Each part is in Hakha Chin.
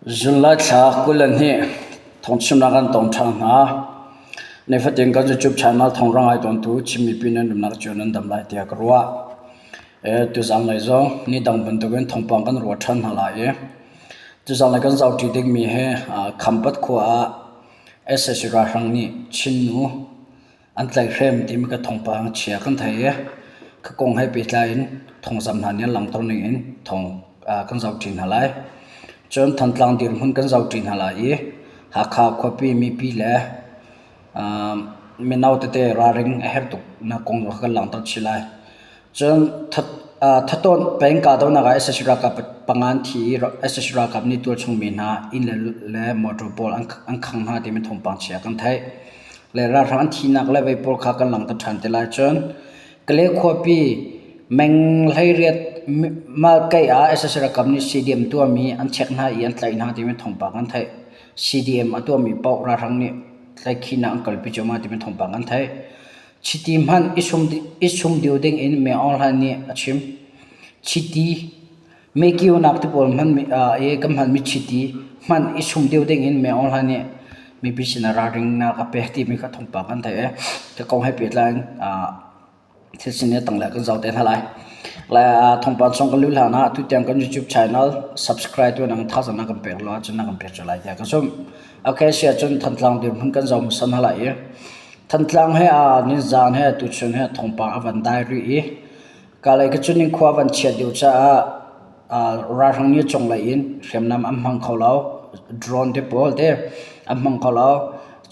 July thla 22 thawngchimnak kan tong ṭhan hna. Nifatin kan YouTube channel thawnghrang ai tawntu Chin mipi nan umnak cio nan dam lai tiah ka ruah. Tuzaan lei zong ni dang bantukin thawngpang kan ruah ṭhan hna lai i tuzaan lei kan zohṭi dingmi hi Khampat khua ah sac ralhrang nih Chin nu an tlaihhrem timi ka thawngpang chia kan thei i ka kong he pehtlai in thawngzamh hna nih an langhter ning in thawng kan zohṭi hna lai. Cun Thantlang dirhmun kan zohṭi hna lai i Hakha khuapi mipi le mino tete ralring a herh tuknak kong zong kha kan langhter chih lai. Cun Thatawnh peng kahdohnak ah sac ralkap panga an thi i sac ralkap nih tualchung mi hna inn le motor pawl an khangh hna timi thawngpang chia kan theih. Le ralhrang an thihnak le vei pawl kha kan langhter ṭhan te lai. Cun Kale khuapi meng 18 malkaih ah sac ralkap nih CDM tuahmi an check hna i an tlaih hna timi thawngpang kan theih. CDM a tuahmi paoh ralhrang nih tlaihkhihnak an kalpi cuahmah timi thawngpang kan theih. Chiti hmanh i sum deuh ding in Meng Aung Hlaing nih a chim. Chiti mehkionak ti pawl hman i kan hmanmi chiti hmanh i sum deuh ding in Meng Aung Hlaing nih mipi sinah ralringnak a pek timi kha thawngpang kan theih i ka kong he pehtlai in thil sining tanglei ah kan zoh te hna lai. Le thawngpang chung kan luh hlan ah tutiang kan YouTube channel subscribe tu nang thazaang na kan pek lo ahcun na kan pek lai tiah ka zumh. Okay, si ahcun Thantlang dirhmun kan zoh hmasa hna lai i Thantlang he aa nizaan he tuchun he thawngpang a van dai rih i kalay ka cun in khua van chiat deuh caah ralhrang nih cunglei in hriamnam an hmang kho lo. Drone te pawl te an hmang kho lo.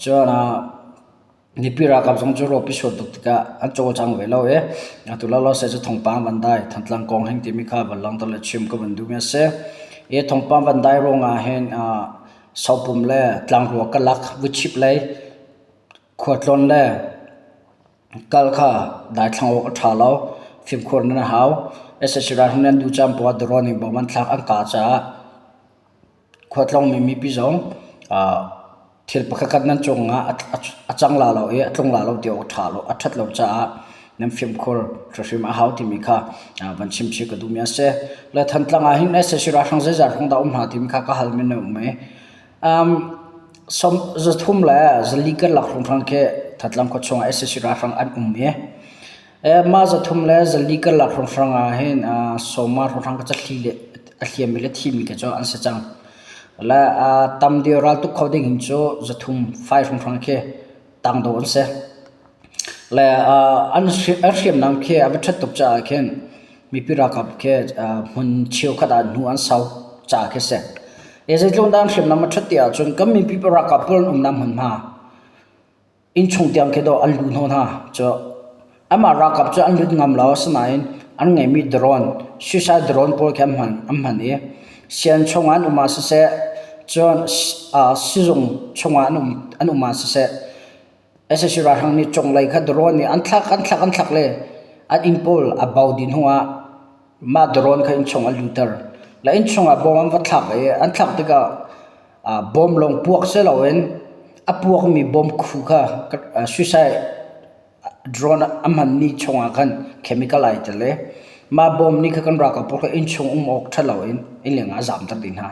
Cun mipi ralkap zong cu rawpi sual tuk tikah an cawlcang ve lo i atu lo se cu thawngpang van dai Thantlang kong heng timi kha van langhter le chim ka van duhmi a si. Hi thawngpang van dai ruangah hin Sopum le Tlangrua karlak vuchip lei Khualtlawn le kal kha daithlang awk a ṭha lo. Fimkhur nan hau. Sac ralhring nan duh caan poah drone in bom an thlak an kah caah khualtlawngmi mipi zong thil pakhatkhat nan cungah a cang la lo i a tlung la lo ti awk a ṭha lo, a ṭhat lo caah nan fimkhur hrimhrim a hau timi kha van chim chih ka duhmi a si. Le Thantlang ah hin sac ralhrang zeizat hrawng dah um hna timi kha ka halmi na um i 300 le 400 karlak hrawnghrang khi Thantlang khua chungah sac ralhrang an um i mah 300 le 400 karlak hrawnghrang ah hin sawma hrawnghrang kha cahli le a hliammi le thimi khi cu an si cang. Le tam deuh raltuk kho ding hin cu 300 fai hrawnghrang khi tang dawh an si. Le an hriamnam khi a va ṭhat tuk caah khin mipi ralkap khi hmun cheukhat ah hnu an sau caah khi si. Zeitluk dah an hriamnam a ṭhat ti ahcun kan mipi ralkap pawl an umnak hmunhma innchung tiang khi dawh an luh hnawh hna. Cu amah ralkap cu an lut ngam lo asinain an ngeihmi drone, suicide drone pawl khi an hman, an hman i sian chungah an um ah siseh, cun sizung chungah an um, an um ah siseh, Sac ralhrang nih cunglei kha drone nih an thlak an thlak an thlak le an inn pawl a bo dih hnuah mah drone kha innchung an lutter. Le innchung ah bom an va thlak i an thlak tikah bom lawng puak si loin a puakmi bom khu kha suicide drone a hmanmi chungah khan chemical ai tel i mah bom nih kha kan ralkap pawl kha innchung um awk ṭha loin inn leng ah a zamter dih hna.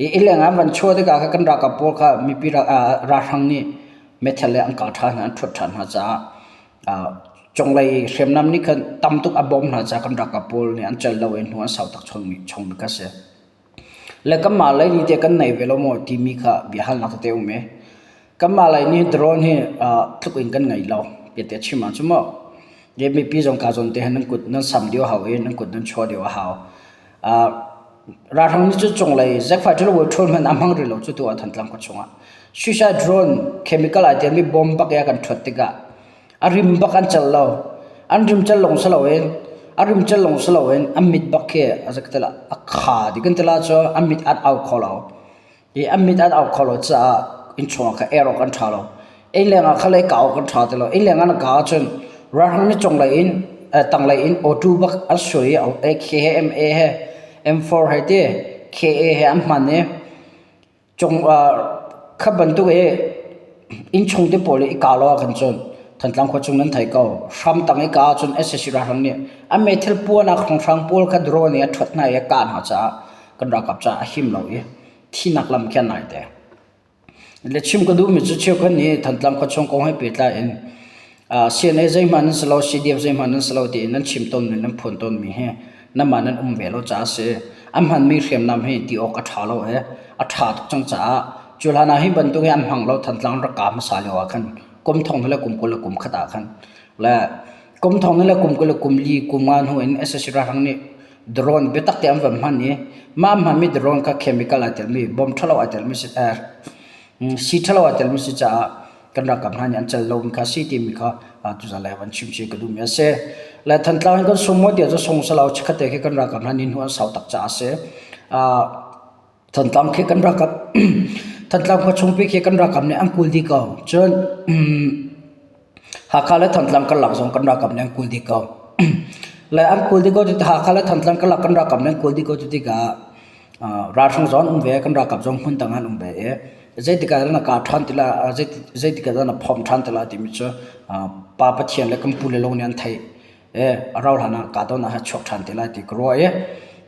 I inn leng ah an van chuah tikah khan kan ralkap pawl kha mipi ralhrang nih meithal le an kah ṭhan hna, an ṭhuat ṭhan hna caah cunglei hriamnam nih khan tam tuk a bawm hna caah kan ralkap pawl nih an celh lo i hnu an sau tak chungmi kha a si. Le kanmah lei nih teh kan nei ve lo maw timi kha biahalnak tete a um i kanmah lei nih drone hi tluk in kan ngei lo ti a chim ahcun maw mipi zong kaa zawn te hin nan kut nan sam deuh a hau i nan kut nan chuah deuh a hau. Ralhrang nih cun cunglei zekfai ṭhalo ṭhawl hmanh a hmang rih lo cu tu ah Thantlang khua chungah. Suicide drone chemical ai telmi bomb bak i a kan ṭhuat tikah a rim bak an cel lo. An rim cel lawng si loin a rim cel lawng si loin an mit bak khi a a kha dih kan ti la cu an mit an au kho lo. I an mit an au kho lo caah innchung ah kha er awk an ṭha lo. Inn leng ah kha le kah awk an ṭha ti lo. Inn leng ah na kah ahcun ralhrang nih cunglei in tanglei in auto bak an sui i AK he MA he M4 he ti KA he an hman i cung kha bantuk i innchung te pawl i i kah lo ahkhan cun Thantlang khua chung nan thei ko. Hram tang i kah ahcun sac ralhrang nih an meithal puahnak hrawnghrang pawl kha drone i a ṭhuat hna i a kah hna caah kan ralkap caah a him lo i. Thinak lam khi an nai te. Le chim ka duhmi cu cheukhat nih Thantlang khuachung kong he pehtlai in CNA zeihmanh nan si lo, CDF zeihmanh nan si lo tiin nan chim tawnmi nan phuan tawnmi hi nanmah nan um ve lo caah a si. An hmanmi hriamnam hi ti awk a ṭha lo i a ṭha tuk cang caah cu hlan ah hi bantuk hi an hmang lo Thantlang rak kaa hmasa lio ah khan kum thong le kum 20 le kum khat ah khan le kum thong le kum 20 le kum li kum nga hnu in SSC ralhrang nih drone biatak te an van hman i mah an hmanmi drone kha chemical aa telmi bomb ṭhalo aa telmi si si ṭhalo aa telmi si caah kan ralkap hna nih an cal lomi kha si timi kha tuzan lai van chim chih ka duhmi a si. Le Thantlang in kan sung maw tiah cu sung si lo chikkhat te khi kan ralkap hna nih hnu an sau tak caah a si. Thantlang khi kan ralkap Thantlang khua chungpi khi kan ralkap nih an kul dih ko. Cun Hakha le Thantlang karlak zong kan ralkap nih an kul dih ko. Le an kul dih ko ti Hakha le Thantlang karlak kan ralkap nih an kul dih ko ti tikah ralhrang zong an um ve, kan ralkap zong hmun dang an um ve i zeitik ah dah na kah ṭhan ti lai, zeitik ah dah na phomh ṭhan ti lai timi cu Pa Pathian le kan pule lawng nih an theih. E a rauh hlan ah kahdohnak hi a chuak ṭhan te lai ti ka ruah i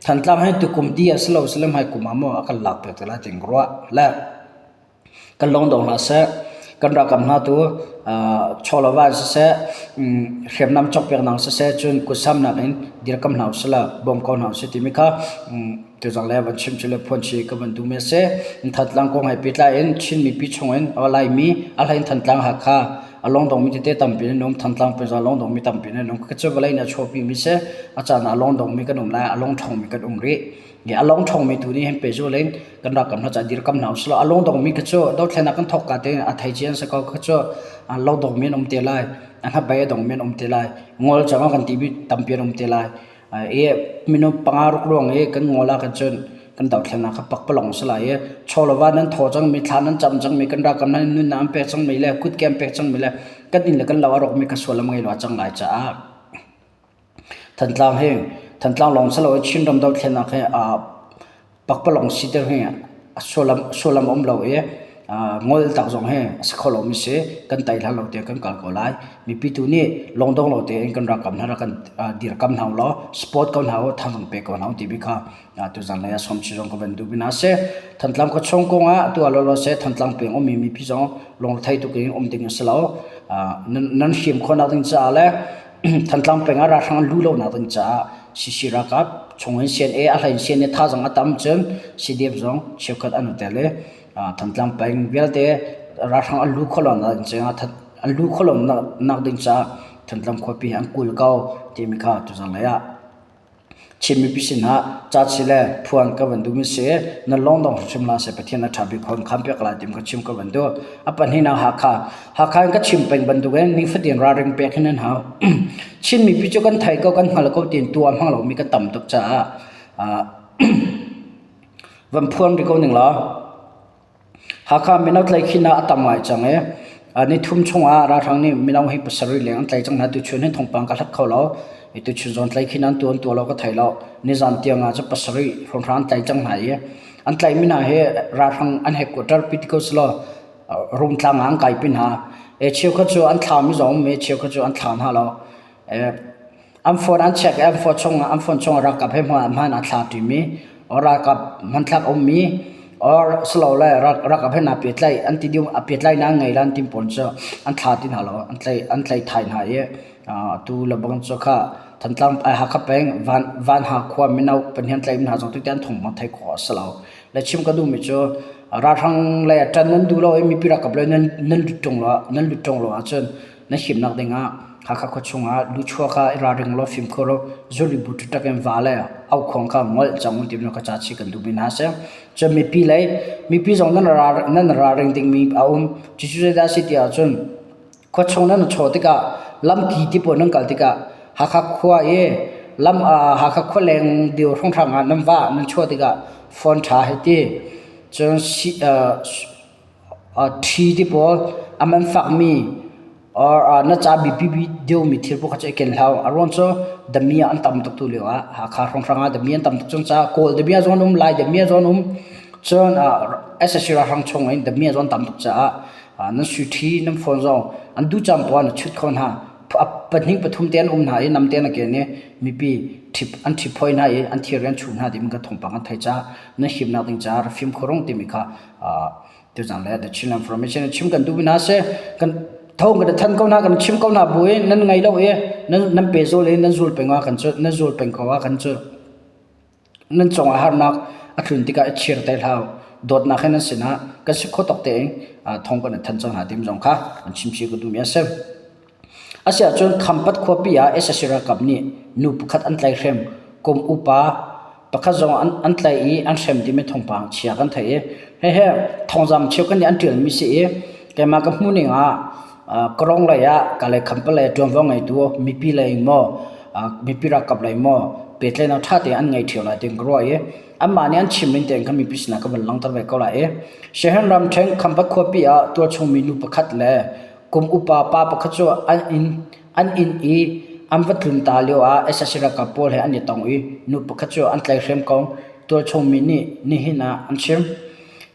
Thantlang hi tukum di ah si lo sile hmai kum ah maw a kan lak piak te lai ti ka ruah. Le kan lung dong hlah seh. Kan ralkap hna tu chawleva in siseh, hriamnam cawkpiaknak siseh, cun kutsamnak in dirkam hna usih law bawm ko hna usih timi kha tuzang le van chim cu le phuan chi ka van duhmi a si. Thantlang kong he pehtlai in Chin mipi chung in Laimi a hlei in Thantlang Hakha a lawngdongmi tete tampi an um Thantlang peng zong a lawngdongmi tampi an um ka cu vawlei nih a chuahpi mi si a caan ah a lawngdongmi kan um lai a lawngṭhawngmi kan um rih a lawngṭhawngmi tu nih hin pehzul in kan ralkap hna ca dirkam hna usih law a lawngdongmi kha cu dothlennak kan thawk ka tein a thei cia an si ko kha cu a lawngdongmi an um te lai a hnabei a dongmi an um te lai ngol cang ah kan timi tampi an um te lai i minung panga ruk ruang i kan ngol ah kan cun kan dothlennak kha pakpalawng si lai i chawleva nan thaw cangmi thla nan cam cangmi kan ralkap nan nunnak an pek cangmi le kutke an pek cangmi le kan inn le kan lo a rawkmi kha sual lam ngei lo a cang lai caah Thantlang hi Thantlang lawng si lo i Chinram dothlennak hi pakpalawng siter hi a sullam sullam a um lo i ngol tak zong hi a si kho lomi si. Kan tei hlan lo tiang kan kal ko lai. Mipi tu nih lungdong lo tein kan ralkap hna rak kan dirkam hna ulaw support ko hna u, thazang pe ko hna u timi kha tuzan lei ah sawmchi zong ka van duh bina si. Thantlang khuachung kong ah tu ah lawlaw seh Thantlang peng ummi mipi zong lungthei tuk in um ding a si lo. Nan him khawhnak ding caah le Thantlang peng ah ralhrang an luh lonak ding caah CC ralkap chung in CNA a hlei in CNA thazaang a tam cun CDF zong cheukhat an i tel i Thantlang peng vialte ralhrang an luh khawh lonak ding caah an luh khawh lonak ding caah Thantlang khuapi an kul ko timi kha tuzan lei ah Chin mipi sinah ca si le phuan ka van duhmi si na lawngdong hrimhrim la seh Pathian a ṭha bik hon khan piak lai tim ka chim ka van duh. A pahnihnak Hakha. Hakha in ka chim peng bantukin nifatin ralring pek hin an hau. Chin mipi cu kan thei ko kan hngal ko tiin tuah hmang lomi ka tam tuk caah van phuan rih ko ning law. Hakha mino tlaihkhihnak a tam ngai cang i nithum chungah ralhrang nih mino hi pasarih leng an tlaih cang hna. Tuchun hin thawngpang ka hlat kho lo. I tuchun zong tlaihkhihnak an tuah an tuah lo ka thei lo. Nizan tiang ah cun pasarih hrawnghrang an tlaih cang hna i an tlaihmi hna hi ralhrang an headquarter pi ti ko selaw Rungtlang ah an kaipi hna. Cheukhat cu an thlami zong um i cheukhat cu an thla hna lo. An phone an check i an phone chungah an phone chungah ralkap he hman a thla ṭimi or ralkap hmanthlak a ummi or silole ralkap he naa pehtlaih an ti ding a pehtlaihnak an ngei la an ti pawl cu an thla ti hna lo an tlaih an tlaih thai hna i atu le bang cu kha Thantlang Hakha peng Van Vanha khua mino pahnih an tlaihmi hna zong tutan thawngpang theih khawh a si lo. Le chim ka duhmi cu ralhrang lei ah ṭan nan duh lo i mipi ralkap lei nan nan lut ṭung lo nan lut ṭung lo ahcun na himnak dingah Hakha khuachung ah luchua kha i ralring law fimkhur u, zuribu ṭuṭak in va le aukhuang kha ngolh cang u ti ka ca chih kan duhmi hna a si. Cun mipi lei, mipi zong nan ral nan ralring dingmi a um. Cucu zeidah a si ti ahcun khuachung nan i chawh tikah lamki ti pawl nan kal tikah Hakha khua i lam Hakha khua leng deu hrawnghrang ah nan vah nan chuah tikah phone ṭha hei ti. Cun ṭhi ti pawl a man fakmi or na ca biapi deuhmi thil pawl kha cu i ken hlah u. A ruang cu damiah an tam tuk tu lio ah Hakha hrawnghrang ah damiah an tam tuk cang caah Kawl damiah zong an um, Lai damiah zong an um. Cun SSC ralhrang chung in damiah zong an tam tuk caah nan sui ṭhi, nan phone zong an duh caan poah na chut kho hna. Pahnih pathum te an um hna i namte an ken i mipi ṭhip an ṭhip hoi hna i an thir an chuh hna timi kha thawngpang an theih caah nan himnak ding caah rak fimkhur ung timi kha tuzan le The Chinland Information in chim kan duhmi hna si. Kan thawng kan i thanh ko hna kan chim ko hna bu i nan ngai lo i nan nan pehzul i nan zul peng ah kan cu nan zul peng ko ah kan cu Nan cungah harnak a tlun tikah i chir te hlah u. Dawtnak he nan sinah kan si kho tawk tein thong kan in thanh cang hna timi zong kha an chimchih ka duhmi a si. Asiahcun Khampat khuapi ah sac ralkap nih nu pakhat an tlaihhrem. Kum upa pakhat zong an, an tlaih i an hrem timi thawngpang chia kan theih i hihi thawngzam cheukhat nih an ṭialmi si i keimah ka hmuhning ah Karong lei ah Kalay Khampat lei ṭuanvo ngeitu mipi lei in maw mipi ralkap lei maw pehtlaihnak ṭha tein an ngei ṭheo lai tiin ka ruah i anmah nih an chim ning tein khan mipi sinah ka van langhter ve ko lai i Shehan ramṭhen Khampat khuapi ah tualchung minu pakhat le kum upa pa pakhat cu an inn an inn i an va tlun ta lio ah sac ralkap pawl he an i tong i nu pakhat cu an tlaihhrem kong tualchung mi nih nihin ah an chim.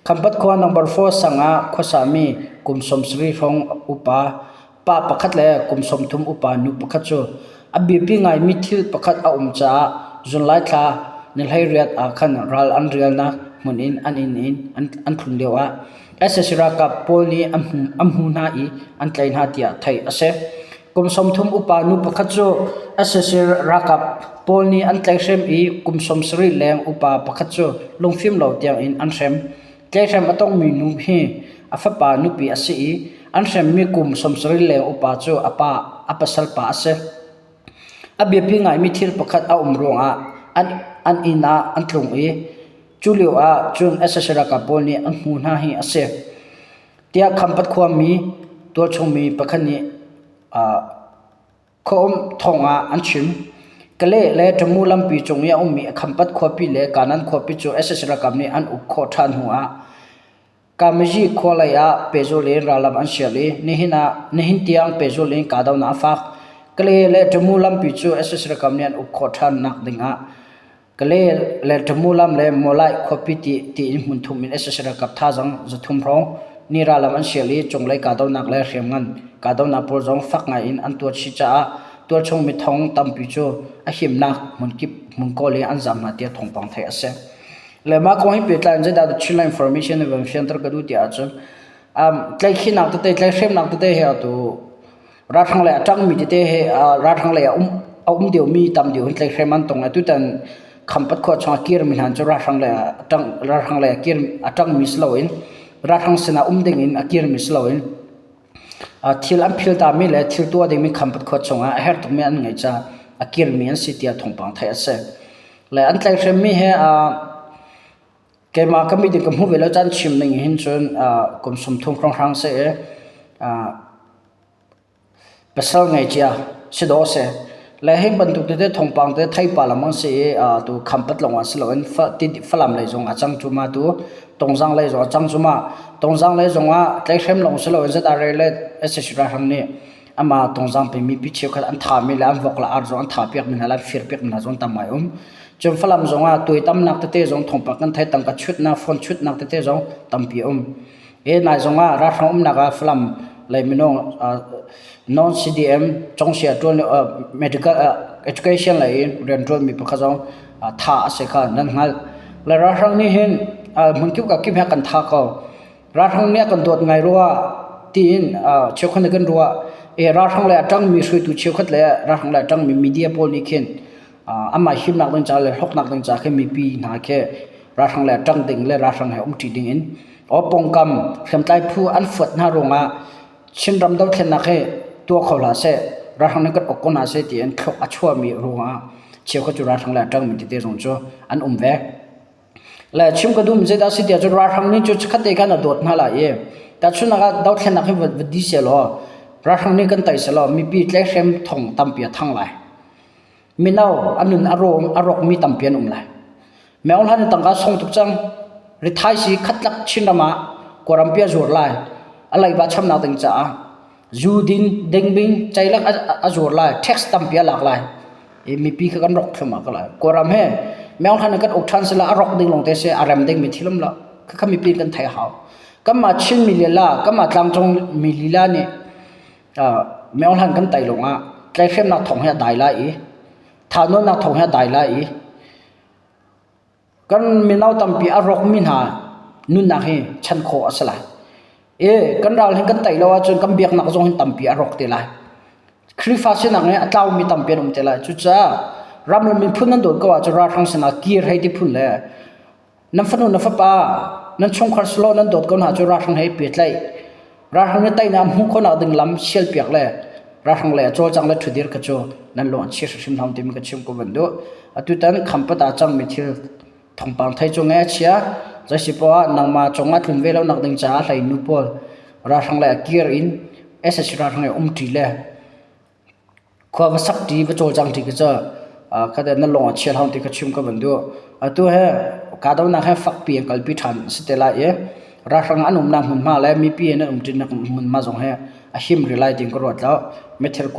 Khampat khua number 4 sang ah khuasami kum 70 hrawng upa pa pakhat le kum 30 upa nu pakhat cu a biapi ngaimi thil pakhat a um caah July thla ni 18 ah khan ral an rialnak hmun in an inn in an tlun lioah sac ralkap pawl nih an hmu hna i an tlaih hna tiah theih a si. Kum 30 upa nu pakhat cu sac ralkap pawl nih an tlaihhrem i kum 70 leng upa pakhat cu lungfim lo tiangin an hrem. Tlaihhrem a tongmi nu hi a fapa nupi a si i an hremmi kum 70 leng upa cu a pa a pasal pa a si. A biapi ngaimi thil pakhat a um ruangah an, an inn ah an tlung i cu lio ah cun sac ralkap pawl nih an hmu hna hi a si. Tiah Khampat khuami tualchungmi pakhat nih khuaum thawng ah an chim. Kale le Tamu lampi cung i a ummi Khampat khuapi le Kanan khuapi cu sac ralkap nih an uk khawh ṭhan hnu ah Kamazi khua lei ah pehzulh in rallam an sial i nihin ah nihin tiang pehzulh in kahdohnak a fak. Kale le Tamu lampi cu sac ralkap nih an uk khawh ṭhan nak ding ah Kale le Tamu lam le Mawlaih khuapi ti tiin hmun thum in sac ralkap thazaang 300 hrawng nih rallam an sial i cunglei kahdohnak le hriamngan kahdohnak pawl zong fak ngai in an tuar chih caah tualchung mi thong tampi cu a himnak hmunkip hmunkawl in an zaam hna tiah thawngpang theih a si. Le mah kong hi pehtlai in zeidah The Chinland Information in van fianter ka duh tiah ahcun um, tlaihkhihnak tete tlaihhremnak tete he atu Ralhrang lei a ṭangmi tete he ralhrang lei a um a um deuhmi tam deuh in tlaihhrem an tong. Atutan Khampat khua chungah kirmi hna cu ralhrang lei a ṭang ralhrang lei a kir a ṭangmi si loin ralhrang sinah um dingin a kirmi si loin thil an phil tami le thil tuah dingmi Khampat khua chungah a herh tukmi an ngeih caah a kirmi an si tiah thawngpang theih a si. Le an tlaihhremmi he keimah ka mit in ka hmuh ve lo caan chim ning hin cun kum 30 hrawnghrang si i Pasal ngeicia si dawh a si. Le hi bantuk tete thawngpang te theipa lengmang si i tu Khampat lawng ah si loin Falam lei zong ah cang cuma tu Tongzang lei zong ah cang cuma Tongzang lei zong ah tlaihhrem lawng si loin ZRA le sac ralhrang nih amah Tongzang pengmi pi cheukhat an thahmi le an vok le ar zong an thahpiak mi hna le an firpiak mi hna zong tam ngai um. Cun Falam zong ah tuaitamnak tete zong thawngpang kan theih tangka chutnak phone chutnak tete zong tampi um. Hi nai zong ah ralhrang umnak ah Falam lei minung non CDM congsia ṭuan medical education lei in rianṭuanmi pakhat zong thah a si kha nan hngalh. Le ralhrang nih hin hmunkip ka kip he kan thah ko. Ralhrang nih a kan dawt ngai rua tiin cheukhat nih kan ruah. E ralhrang lei a ṭangmi hruaitu cheukhat le ralhrang lei a ṭangmi media pawl nih khin amah himnak ding ca le hlawknak ding ca khin mipi hna khi ralhrang lei a ṭang ding le ralhrang he umṭi ding in Aw pawngkam hriamtlai phu an fuat hna ruangah Chinram dothlennak hi tuah kho hlah seh, ralhrang nih kan uk ko hna seh tiin thluak a chuahmi ruangah cheukhat cu ralhrang le a ṭangmi tete zong cu an um ve. Le chim ka duhmi zeidah a si tiah cun ralhrang nih cu chikkhat te khan a dawt hna lai i tahchunhnak ah dothlennak hi va di sehlaw ralhrang nih kan tei sehlaw mipi tlaihhrem thong tampi a thang lai. Mino a nun a rawm a rawkmi tampi an um lai. Meo hlan in tangka song tuk cang. Rithai si khatlak Chinram ah Kawlrampi a zuar lai. A leiba chamnak ding caah zu din dingbing ceilak a zuar lai. Tax tampi a lak lai. I mipi kha kan rok thlum ka lai. Kawlram he meo hlan in kan uk ṭhan sila a rok ding lawng te si a rem ding mi thil um lo. Khakha mipi kan thei hau. Kanmah Chin mi lila, kanmah tlangcung mi lila nih. Myohlan kan tai lawngah tlaihhremnak thawng hi a dai lai i thahnawnnak thawng hi a dai lai i kan mino tampi a rawkmi hna nunnak hi chan khawh a si lai. I kan ral hi kan tei lo ahcun kan biaknak zong hi tampi a rawk te lai. Khrihfa sinak hi a tlaumi tampi an um te lai. Cucaah ram le miphun nan dawt ko ahcun ralhrang sinah kir hei ti phun le nan fanu na fapa nan chungkhar silo nan dawt ko hna cu ralhrang he pehtlaih ralhrang nih teinak hmuh khawhnak ding lam sialpiak le ralhrang lei ah cawlcang le ṭhudir kha cu nan lung a chia hrimhrim hna timi ka chim ko van duh. Atutan Khampat ah cangmi thil thawngpang thei cu nge a chia. Zeisi poah ah nangmah cungah tlun ve lonak ding caah hlei nu pawl ralhrang lei ah kir in sac ralhrang he umṭi le Khua va sak ṭi, va cawlcang ṭi khi cu kha na lung a chia hlah ti kha chim ka van duh. Atu he kahdohnak he fakpi in kalpi ṭhan a si te lai i ralhrang an umnak hmunhma le mipi an um ṭinak hmunhma zong hi a him rih lai tiin ka ruat lo. Meithal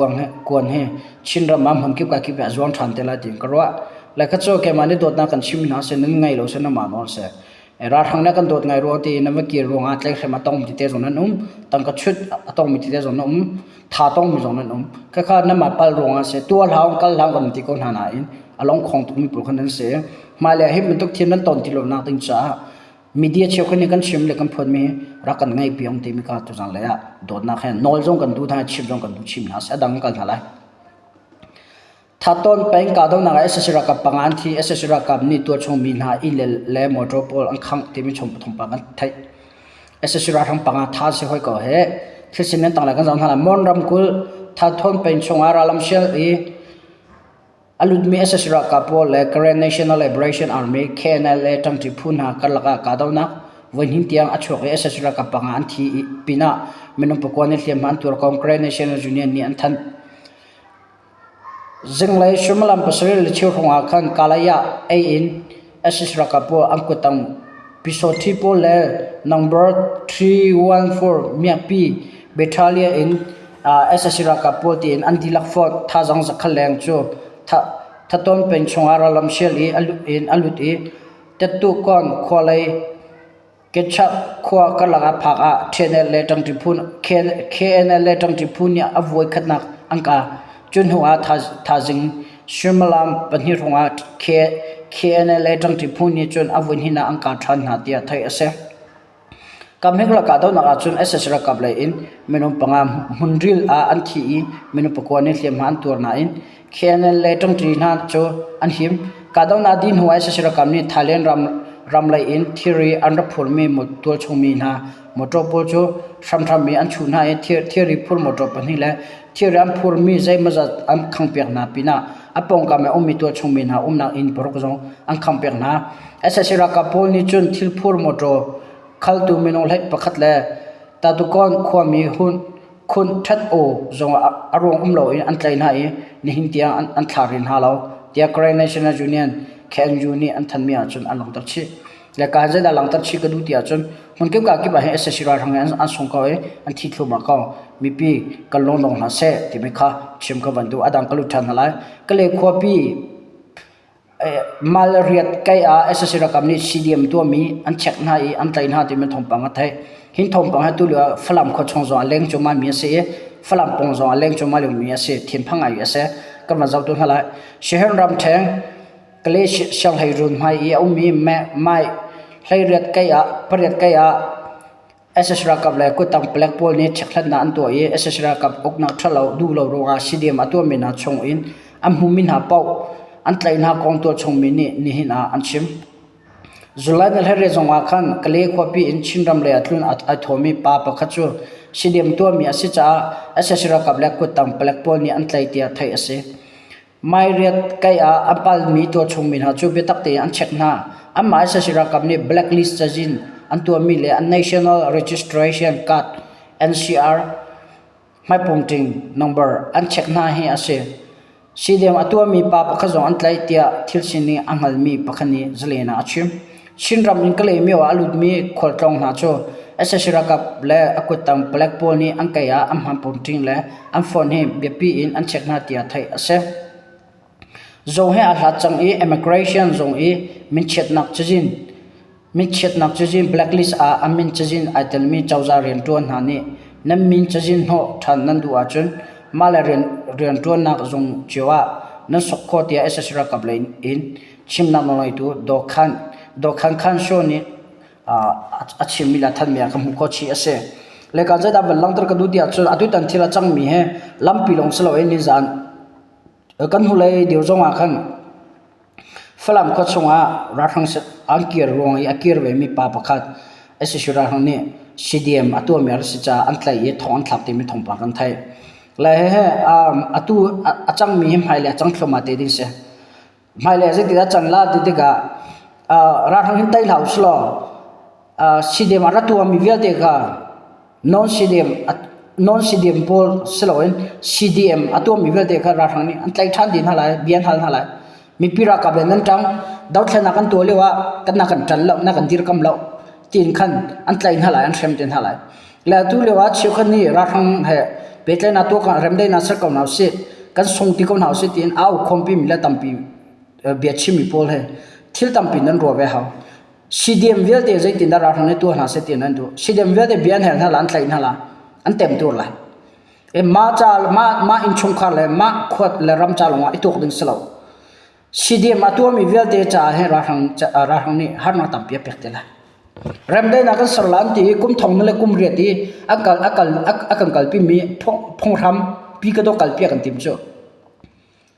kuan hi Chinram ah hmunkip kakip ah a zuang ṭhan te lai tiin ka ruah. Le kha cu keimah nih dawtnak kan chim hna seh, nan ngei lo seh, nanmah nawl seh. Ralhrang nih kan dawt ngai ruang ti nan va kir ruangah tlaihhrem a tongmi tete zong nan um, tangka chut a tongmi tete zong nan um, tha tongmi zong nan um. Khakha nanmah pal ruangah seh tuah hlah kal hlah kan ti ko hna nain a lungkhong tukmi pawl kha nan si. Hmailei ah hi bantuk thil nan ton ti lonak ding caah media cheukhat nih kan chim le kan phuanmi rak kan ngaih piak timi kha tuzang lei ah dawtnak he nawl zong kan duh hna chim zong kan duh chim hna seh a dang kal hna lai. Thatawn peng kahdohnak ah sac ralkap panga an thi. Sac ralkap nih tualchung mi hna inn le motor pawl an khangh timi chung thawngpang kan theih. Sac ralhrang panga tha si hoi ko he thil sining tanglei kan zoh hna lai. Mon ramkulh Thatawn peng chungah rallam sial i a lutmi sac ralkap pawl le Karen National Liberation Army KNLA ṭangṭi phu hna karlak ah kahdohnak voihnih tiang a chuak i sac ralkap panga an thi pinah minung pakua nih hliamhma an tuar kong Karen National Union nih an thanh. Zinglei suimilam pasarih le cheu hrawng ah khan Kalay ah ei in sac ralkap pawl an kuttang Pyusawhti pawl le number 314 miakpi battalion in sac ralkap pawl tiin an dihlak fawn. Thazaang zakhat leng cu Thaton peng chungah rallam sial in a lut i Tettukawn khua lei Ketchup khua karlak ah phak ah KNL le ṭangṭi phu nih a voi khatnak an kah. Cu hnu ah thaizing suimilam pahnih hrawng ah KNL le ṭangṭi phu nih cun a voi hnihnak an kah ṭhan hna tiah theih a si. Kamhik ralkah dohnak ahcun sac ralkap lei in minung panga hmunril ah an thi i minung pakua nih hliamhma an tuar nain KNL le ṭangṭi hna cu an him. Kahdohnak dih hnu ah sac ralkap nih Thailand ram ram lei in thilri an rak phurmi tualchung mi hna motor pawl cu hramhram in an chuh hna i thilri phur motor pahnih le thilri an phurmi zeimawzat an khanghpiak hna pinah a pawngkam i a ummi tualchung mi hna umnak inn paruk zong an khanghpiak hna. Sac ralkap pawl nih cun thilphur motor khaltu minung hlei pakhat le Tatukon khuami hun Khun ṭhat aw zongah a ruang um loin an tlaih hna i nihin tiang an thlah rih hna lo tiah Karen National Union KNU nih an thanmi ahcun an langhter chih. Le ka zeidah langhter chih ka duh ti ahcun hmunkip ka kip ah hin sac ralhrang he an sung ko i an thi thluahmah ko. Mipi kan lungdong hlah seh timi kha chim ka van duh. A dang ka lut ṭhan hna lai. Kalay khuapi Malriat kai ah sac ralkap nih CDM tuahmi an check hna i an tlaih hna timi thawngpang a theih. Hi thawngpang hi tulio ah Falam khuachung zong ah leng cuahmah mi a si i Falam pawng zong ah leng cuahmah liomi a si. Thinphang ngai a si. Kan van zoh tu hna lai. Siaherh ramṭheng Kalay sianghleiruun hmai i a ummi Mai hleiriat kai ah pariat kai ah Sac ralkap le kuttang palek pawl nih chekhlatnak an tuah i sac ralkap uknak ṭhalo duh lo ruangah CDM a tuahmi hna chung in an hmumi hna paoh an tlaih hna kong tualchungmi nih nihin ah an chim. July ni hleiriat zong ah khan Kalay khuapi in Chinram lei ah tlun ai thawmi pa pakhat cu CDM tuahmi a si caah sac ralkap le kuttang palek pawl nih an tlaih tiah theih a si. Mairiat kai ah a palmi tualchungmi hna cu biatak tein an check hna. Anmah sac ralkap nih blacklist cazin an tuahmi le an National Registration Card NCR hmaipungṭing number an check hna hi a si. CDM a tuahmi pa pakhat zong an tlaih tiah thil sining a hngalmi pakhat nih Zalen ah a chim. Chinram in Kalaymyo ah a lutmi khualtlawng hna cu sac ralkap le a kuttang palek pawl nih an kei ah an hmampungṭing le an phone hi biapi in an check hna tiah theih a si. Zung he aa hlat cang i immigration zung i minchiatnak cazin minchiatnak cazin blacklist ah a min cazin ai telmi cozah rianṭuan hna nih nan min cazin hnawh ṭhan nan duh ahcun. Mah le rianṭuannak zung cio ah nan sok khawh tiah sac ralkap lei in chimnak nawlngeitu Daw Khan Daw Khan Khan Shaw nih a chimmi le a thanhmi ah ka hmuh khawh chih a si. Le ka zeidah van langhter ka duh ti ahcun atutan thil a cangmi hi lampi lawng si loin nizaan kan hnulei deuh zong ah khan Falam khua chungah ralhrang an kir ruang i a kir vemi pa pakhat sac ralhrang nih CDM a tuahmi a rak si caah an tlaih i thong an thlak timi thawngpang kan theih. Le hihi atu a cangmi hi hmailei a cang thluahmah te ding si. Hmailei ah zeitindah a can la ti tikah ralhrang hin tei hlah usih law CDM a ra tuahmi vialte kha non-CDM non-CDM pawl si loin CDM a tuahmi vialte kha ralhrang nih an tlaih ṭhan dih hna lai, bia an hal hna lai. Mipi ralkap le nan ṭang, dothlennak kan tuah lio ah kan na kan ṭan lo, na kan dirkam lo tiin khan an tlaih hna lai, an hrem te hna lai. Le atu lio ah cheukhat nih ralhrang he pehtlaihnak tuah remdaihnak ser ko hna usih, kan sung ti ko hna usih tiin au khawmpi mi le tampi bia chimmi pawl he thil tampi nan ruah ve hau. CDM vialte zeitindah ralhrang nih tuah hna seh ti an duh. CDM vialte bia an hel hna la, an tlaih hna la, an temtur lai. E mah ca mah mah innchungkhar le mah khuat le ram ca lawngah i tuak ding si lo. CDM a tuahmi vialte caah hin ralhrang ralhrang nih harnak tampi a pek te lai. Remdaihnak kan ser la an ti i kum thong le kum riat i a kal a kal a kan kalpi mi phunghram pi ka do kalpi a kan tim cu.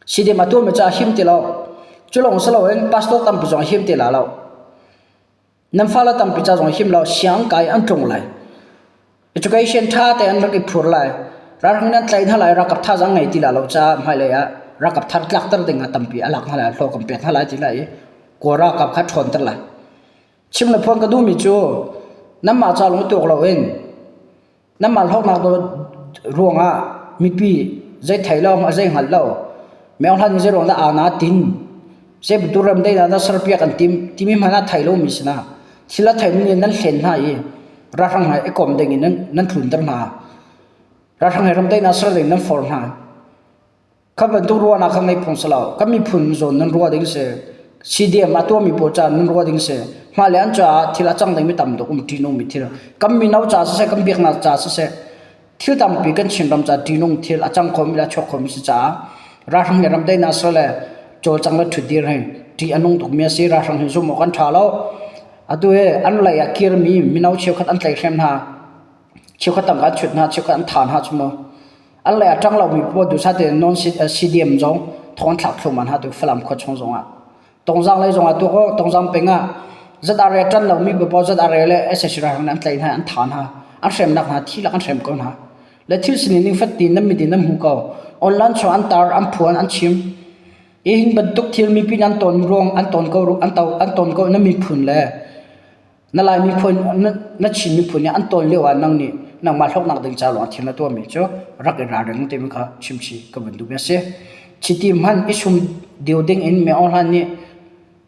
CDM a tuahmi cu a him ti lo. Cu lawng si loin pastor tampi zong a him ti la lo. Nan fale tampi ca zong a him lo. Siang kai an tlung lai. Education ṭha te an rak i phur lai. Ralhrang nih an tlaih hna lai, ralkap thazaang ngei ti la lo caah hmailei ah ralkap thar tlakter ding ah tampi a lak hna lai, hlawh kan pek hna lai ti lai i Kawl ralkap kha ṭhawnter lai. Chim le phuan ka duhmi cu nanmah ca lawng i tuak loin Nanmah hlawknak ruangah mipi zei thei lo, zei hngal lo, meo hlan in zei ruang dah aa tin, zei bantuk remdaihnak dah serpiak an tim timi hmanh ah thei lomi sinah thil a theimi nih nan hlen hna i ralhrang hna i kom ding in nan tlunter hna. Ralhrang he remdaihnak ser ding nan forh hna. Kha bantuk ruahnak kha ngei phung si lo. Kan miphun zawn nan ruah ding si. CDM a tuahmi pawl ca nan ruah ding si. Mah le an caah thil a cang dingmi tam tuk um ṭihnungmi thil. Kan mino ca siseh, kan biaknak ca siseh, thil tampi kan Chinram ca ṭihnung thil a cang khomi le a chuak khomi si caah ralhrang nih ramdaihnak ser le cawlcang le ṭhutdir hi ṭih a nung tukmi a si. Ralhrang hi zumh awk an ṭha lo. Atu hi an lei ah kirmi mino cheukhat an tlaihhrem hna. Cheukhat tangka an chut hna, cheukhat an thah hna cu mu. An lei a ṭang lomi pawl duhsah tein non CDM zong thong an thlak thluahmah hna tu Falam khua chung zongah. Tongzang lei zongah tu ko Tongzang peng ah ZRA ṭan lomi pawl ZRA le SSC ralhrang an tlaih hna an thah hna an hremnak hna thi lak an hrem ko hna. Le thil sining ning fat nan mit in nan hmu ko. Online chung an tar an phuan an chim. Hi hin bantuk thil mipi an ton ruang an ton ko an to an ton ko na miphun le Na Lai miphun, na Chin miphun nih an tawn lio ah nang nih nangmah hlawknak ding ca lawng thil na tuahmi cu rak i ralring timi kha chimchih ka van duhmi a si. Chiti hmanh i sum deu ding in Myo Hlan nih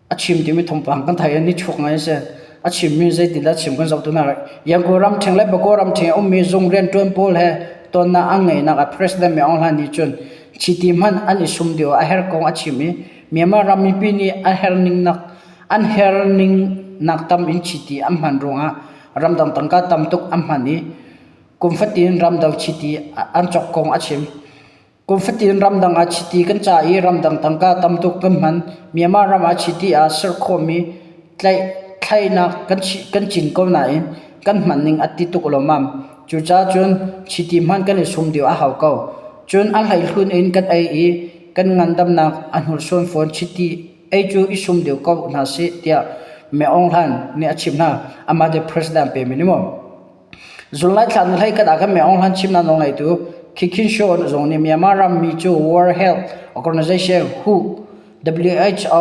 a chim timi thawngpang kan thei i nichuak ngai a si. A chimmi zeitindah chim kan zoh tu hna. Yangon ramṭhing le Bago ramṭhing a ummi zung rianṭuan pawl he tonnak an ngeihnak ah President Myo Hlan nih cun chiti hmanh an i sum deu a herh kong a chim i Myanmar ram mipi nih a herh ning nak An herning nak tam in chiti an hman ruangah ramdang tangka tam tuk an hman i kum fatin ramdang chiti an cawk kong a chim. Kum fatin ramdang ah chiti kan ca i ramdang tangka tam tuk kan hman. Myanmar ram ah chiti ah ser khawhmi thlainak kan, kan cin ko nain kan hman ning a ti tuk lawmmam. Cucaah cun chiti hman kan i sum deuh a hau ko. Cun a hleihlun in kan ei i kan ngandamnak a hnursuan fawn. Chiti ei cu i sum deuh ko hna sih tiah Myo Aung Hlaing nih a chimh hna. Amah cu president pe mi maw. Zulai thla ni hlei kat ah khan Myo Aung Hlaing chimnak nawl ngeitu Khin Khin Shaw zong nih Myanmar rammi cu World Health Organization WHO WHO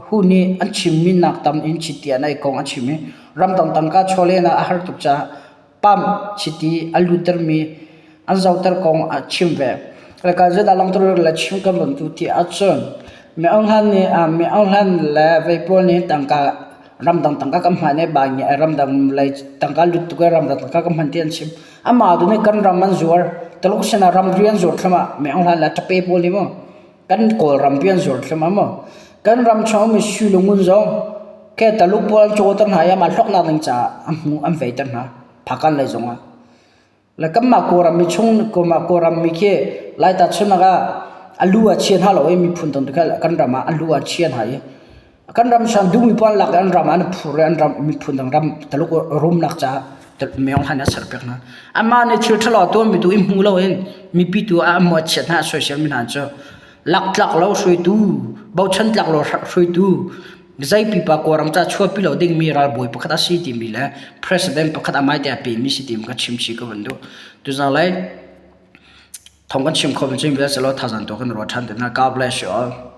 WHO nih an chimmi nak tam in chiti an ei kong a chim i ramdang tangka chawlehnak a har tuk caah pump chiti a luttermi an zohter kong a chim ve. Reka zeidah langhter le chim kan van tu ti ahcun Myo Hlan nih Myo Hlan le vei pawl nih tangka ramdang tangka kan hman i ba nih ramdang lei tangka lut tuk i ramdang tangka kan hman ti an chim. Amah tu nih kan ram an zuar. Taluk sinah ramri an zuar thluahmah. Myo Hlan le ṭape pawl nih mu kan Kawlram pi an zuar thluahmah mu. Kan ram chung ummi sui le ngun zong ke Taluk pawl an cawter hna i amah hlawknak ding caah an hmu an veiter hna. Phakan lei zongah. Le kanmah Kawlram mi chung kanmah Kawlram mi khi Lai tahchunhnak ah a lu ah chia hna lo i miphun tam tuk kan ram ah a lu ah chia hna i kan ram san duhmi paoh an lak i an ram ah an phur i an ram miphun dang ram Taluk rumnak caah Myo Han a serpiak hna. Amah nih thil ṭhalo a tuahmi tu i hmu loin mipi tu ah a muachiat hna a soiselmi hna cu laktlak lo hruaitu, bochan tlak lo hruaitu, zei pipa Kawlram ca chuahpi lo dingmi ralbawi pakhat a si timi le president pakhat amai te a pemi si timi ka chim chih ka van duh. Tuzang lei thong kan chim kho mi cu vial selaw thazang tu kan ruah ṭhan te hna. God bless you all.